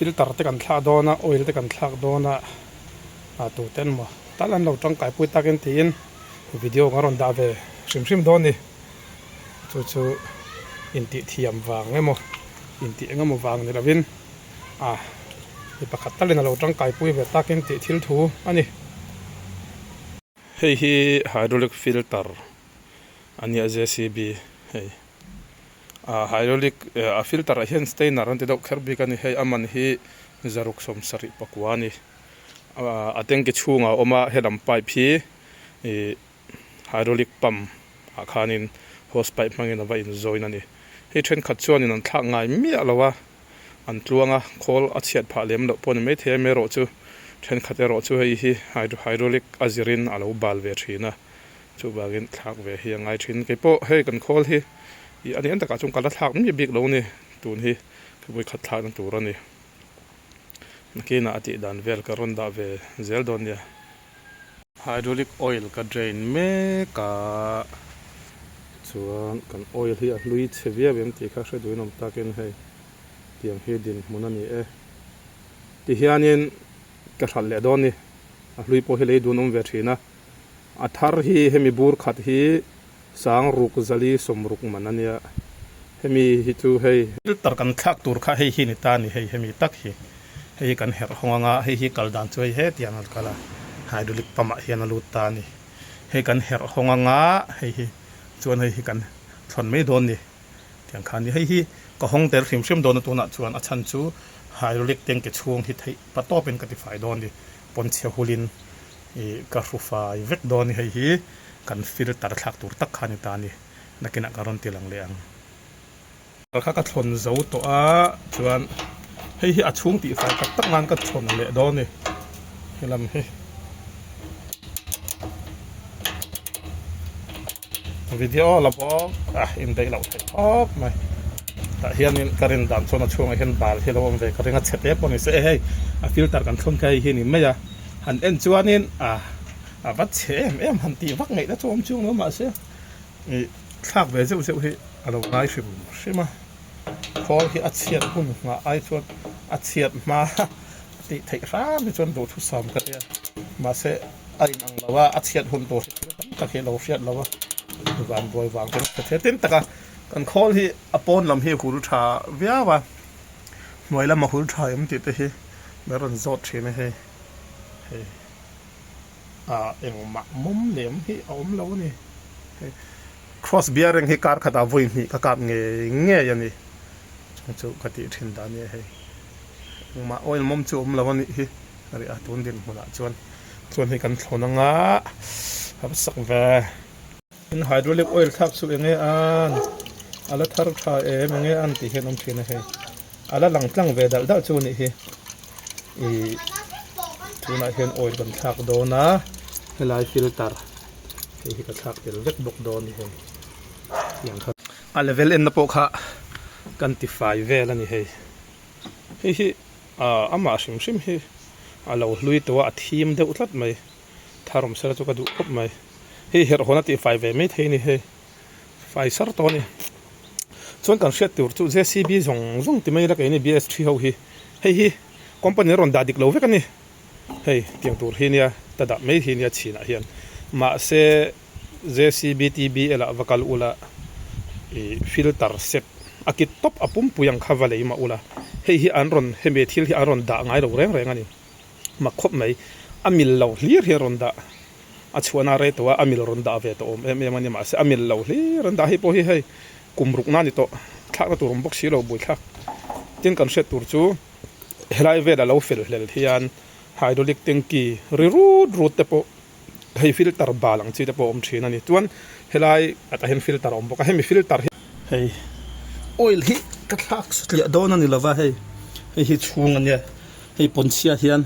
Filter te kan thlak dawn a, oil te kan thlak dawn a, ah tute an maw tal an lo tangkai pui takin tiin video ka rawn dah ve hrim hrim dawn a ni. Chu chu intih thiam vang emaw intih eng emaw vang ni lovin ah mi pakhat talin a lo tangkai pui ve takin tih thil thu a ni. Hei hi hydraulic filter a nia JCB hei ah hydraulic a filter ah hian stainer an ti deuh kher bik a ni hei a man hi zaruk sawmsarih pakua a ni a tanki chhungah a awm a helam pipe hi ih hydraulic pump ah khanin hose pipe hmangin a va in join a ni hei thenkhat chuanin an thlak ngai miah lo a. an tluang a, khawl a chhiat phah lem loh pawh ni maithei a, erawh chu thenkhat erawh chu hei hi hydraulic a zirin a lo bal ve thin a, chuvangin thlak ve hi a ngai thin. Kei pawh hei kan khawl hi ih a ni en takah chuan ka la thlak miah bik lo ni, tun hi ka vawikhat thlakna tur a ni. Nakinah a tih dan vel ka rawn dah ve zel dawn nia. Hydraulic oil ka drain mek a, chuan kan oil hi a hlui chhe viau em tih kha hre duhin awm takin hei tiang hi dinhmun a ni e. Tihianin ka hralh leh dawn ni, a hlui pawh hi lei dun awm ve thin a, a thar hi hemi bur khat hi sang ruk zali sawmruk man a nia, hemi hi chu hei. Filter kan thlak tur kha hei hi ni ta a ni, hei hemi tak hi. Hei hi kan herh hawng anga hei hi kal dan chu hei hetiang a kal a, hydraulic pump ah hian a lut ta a ni. Hei kan herh hawng anga hei hi chuan hei hi kan thlawn mai dawn ni tiang kha a ni. Hei hi ka hawng tel hrim hrim dawn a tunah chuan a chhan chu hydraulic tank chhung hi theih pa tawpin ka tifai dawn a ni. Pawnchhe hulin ih ka hru fai vek dawn a ni. Hei hi kan filter thlak tur tak kha a ni ta a ni. Nakinah ka rawn ti lang leh ang. Kha ka thlawn zo tawh a chuan hei hi a chhung tih fai tak tak nan ka thlawn leh dawn a ni helam hi video la bawk a indaih loh theih khawp mai tah hianin ka rin dan chuan a chhungah hian bal hi a lo awm ve ka ring a chhe te pawh ni se hei a filter kan thlawn kha hei hi a ni mai a han en chuanin a a va chhe em em han tih vak ngaihna chu a awm chiang lo mahse. Ih thlak ve zeuh zeuh hi a lo ngai hrim hrim a, khawl hi a chhiat hun nghah ai chuan a chhiat hma a tih theih hram hi chuan duhthusam ka tia mahse a in ang lo a, a chhiat hun tur hi thil tam tak hi a lo hriat lo a, van buai vang ten ka hre tin tak a, kan khawl hi a pawn lam hi hul tha viau a, hnuai lama hul tha em tih te hi min rawn zawt thin a hei hei. Ah engmah mawm lem hi a awm lo a ni. Hei cross bearing hi kar khatah vawi hnih ka kap ngei ngei a ni. Chung chu ka tih thin dan a ni a hei. Engmah oil mawm chu a awm lo a nih hi a ri a tun dinhmunah chuan chuan hei kan thlawn anga a va sak ve. In hydraulic oil thlak chu enge an a la thar tha em enge an tih hian awm thin a hei a la lang tlang ve dalh dalh chu a nih hi ih tunah hian oil kan thlak dawn a helai filter hei hi ka thlak tel vek bawk dawn a ni hei tiang kha a level en na pawh kha kan ti fai vel a ni hei hei hi ah amah hrim hrim hi a lo hlui tawh a a thim deuh tlat mai. Thar awm sela chu ka duh khawp mai. Hei herh hawn a tih fai ve mai thei a ni hei. Fai sar tawh a ni. Chuan kan hriat tur chu JCB zawng zawng ti mai ila keini BS3 ho hi hei hi company rawn dah dik lo vek a ni. Hei tiang tur hi nia ta dah mai hi nia chhinah hian. Mahse JCB TBL ah va kal ula ih filter set a kit tawp a pumpui ang kha va lei mah ula hei hi an rawn hemi thil hi an rawn dah ngai lo reng reng a ni. Mak khawp mai. A mil lo hlir hi a rawn dah. A chhuahna rei tawh a, a mil rawn dah ve tawh awm em em a ni. Mahse a mil lo hlir an dah hei pawh hi hei kum rukna a ni tawh. Thlakna tur awm bawk si lo buaithlak. Tin kan hriat tur chu helai vel a lo fel hlel hian hydraulic tanky ri rut rut te pawh hei filter bal ang chi te pawh a awm thin a ni. Chuan helai ah hian filter a awm bawk a, hemi filter hi hei oil hi ka thlak satliah dawn a ni lova hei hei hi chhung a nia. Hei pawnchhia hian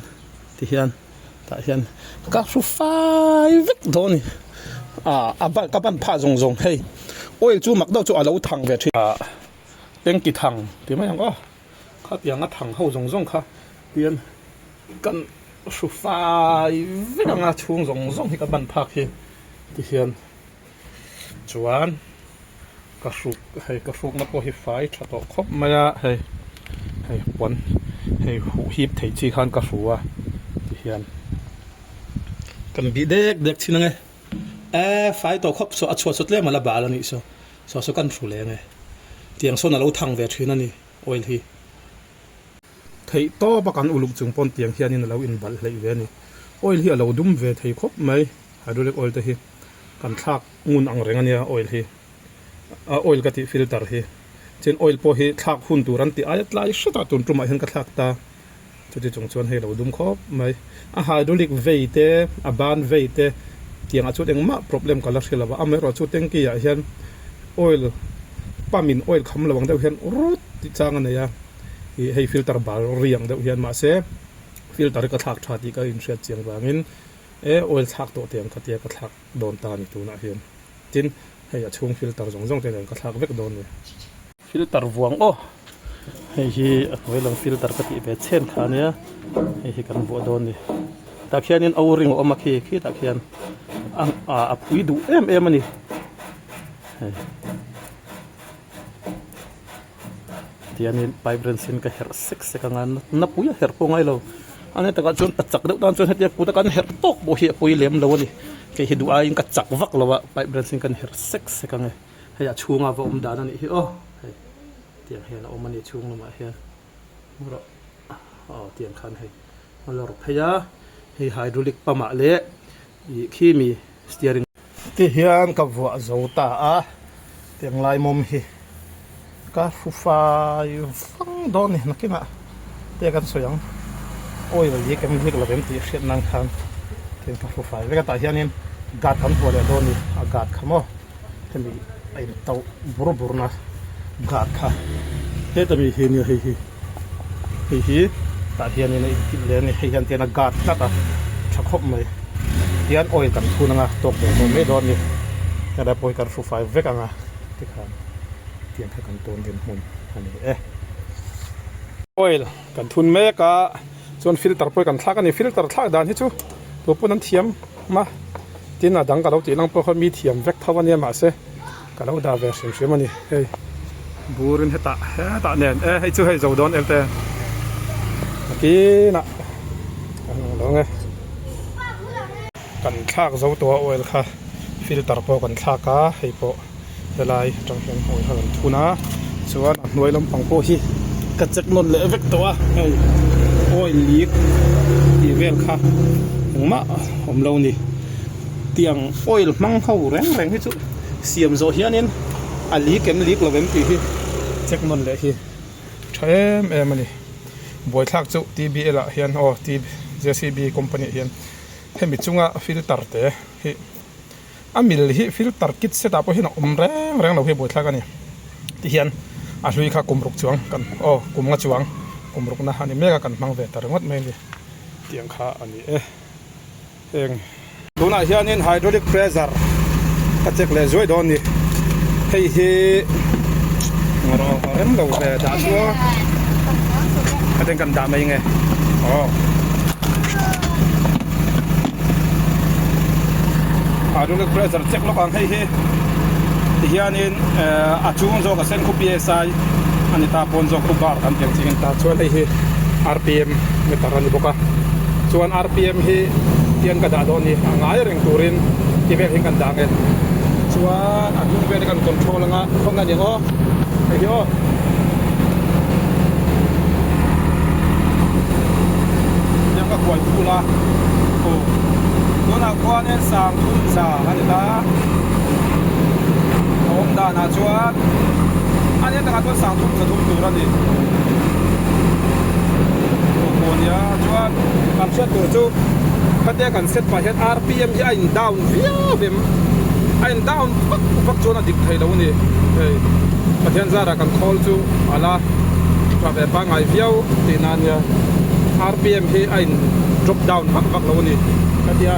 ti hian tah hian ka hru fai vek dawn a ni ah a ban ka ban phah zawng zawng hei oil chu mak deuh chu a lo thang ve thin ah tanky thang ti mai ang aw khatiang a thang ho zawng zawng kha tian kan hru fai vek ang a chhung zawng zawng hi ka ban phak hi ti hian chuan ka hruk hei ka hrukna pawh hi fai tha tawh khawp mai a hei hei puan. Hei huh hip thei chi khan ka hru a tihian kan bih dek dek thin ang e. E fai tawh khawp saw a chhuat saw tlem a la bal a nih saw saw saw kan hru leng e. Tiang sawn a lo thang ve thin a ni oil hi. Theih tawp a kan uluk chung pawn tiang hianin a lo inbalh hleih ve a ni. Oil hi a lo dum ve thei khawp mai hydraulic oil te hi kan thlak ngun ang reng a nia oil hi. A oil ka tih filter hi chuan oil pawh hi thlak hun tur an tih aia tlai hretah tun tumah hian ka thlak ta chuti chung chuan hei lo dum khawp mai a hydraulic vei te a ban vei te tiangah chuan engmah problem ka la hre lo a amaherawhchu chu tanky ah hian oil pump in oil kham lo ang deuh hian rut tih chang a nei a ih hei filter bal ri ang deuh hian mahse filter hi ka thlak tha tih ka inhriat chiang vangin e oil thlak tawh tiang ka tia ka thlak dawn ta a ni tunah hian. Tin, hei a chhung filter zawng zawng te nen ka thlak vek dawn ni. Filter vuang aw, hei hi a hnuai lam filter ka tih ve chhen kha ania, hei hi kan vuah dawn ni. Tah khianin o-ring a awm a khi, khitah khian a phui duh em em a ni. Hei. Tianin pipe wrench in ka herh sek sek anga na pui a herh pawh ngai lo a ni takah chuan pa chak deuh tan chuan hetia kut a kan herh tawk pawh hi a pawi lem lo a ni kei hi duh aiin ka chak vak lo a pipe wrench in kan herh sek sek ange hei a chhunga va awm dan a nih hi aw hei tiang hian a awm a ni chhung lamah hian rawh aw tiang khan hei a lawr phei a hei hydraulic pump ah leh ih khi mi steering Ti hian ka vuah zo ta a, tiang lai mawm hi ka hru fai vang dawn ni nakinah te kan sawi ang oil leak em leak lo em tih hriat nan khan tiang ka hru fai vek a tah hianin guard kan vuah leh dawn ni a guard kha maw hemi a in tauh bur bur na guard kha heta mi hi nia hei hi. Hei hi tah hianin a inkilh leh a ni hei hian tian a guard tlat a tha khawp mai tian oil kan thun anga tawk ve tawh mai dawn a ni helai pawh hi kan hru fai vek anga tikhan tiang kha kan tawn din hmun a ni e. Oil kan thun mek a chuan filter pawh hi kan thlak a ni filter thlak dan hi chu tupun an thiam a tin a dang ka lo tih lang pawh kha mi thiam vek tho a nia mahse. Ka lo dah ve hrim hrim a ni hei burin hetah hetah nen e hei chu hei zo dawn em te nakinah kan ang lo nge kan thlak zo tawh a oil kha filter pawh kan thlak a hei pawh helai atang hian oil kha kan thun a chuan a hnuai lampang pawh hi ka check nawn leh vek tawh a hei oil leak tih vel kha engmah awm lo a ni. Tiang oil hmang ho reng reng hi chu siam zawh hianin a leak em leak lo em tih hi check nawn leh hi tha em em a ni. Buaithlak chu TBL ah hian aw JCB company ah hian hemi chunga filter te hi a mil hi filter kit set ah pawh hian a awm reng reng lo hi buaithlak a ni. Tihian a hlui kha kum ruk chuang kan aw kum nga chuang kum rukna a ni mek a kan hmang ve ta ringawt mai a ni tiang kha a ni e. Eng. Tunah hianin hydraulic pressure ka check leh zuai dawn ni. Hei hi rawh a rem lo ve dah chu a khatin kan dah mai nge aw. Hydraulic pressure check lawk ang hei hi tihianin a chung zawk a sen khu psi a ni ta pawn zawk khu bar kan piang ching ta chuan hei hi rpm meter a ni bawk a chuan rpm hi tian ka dah dawn ni a ngai reng turin ti vel hian kan dah ang e chuan a hnung vel hi kan control anga khawn a ni ang aw hei hi aw. Tiang ka kuai phul a aw tunah khuanin sang thum za a ni ta a awm danah chuan a nia takah chuan sang thum za thum tur a ni aw pawh a nia chuan kan hriat tur chu khatia kan set pah hian rpm hi a in down viau em a in down vak vak chuan a dik thei lo a ni hei Pathian zarah kan khawl chu a la tha ve pangngai viau tihna a nia rpm hi a in drop down vak vak lo a ni khatia.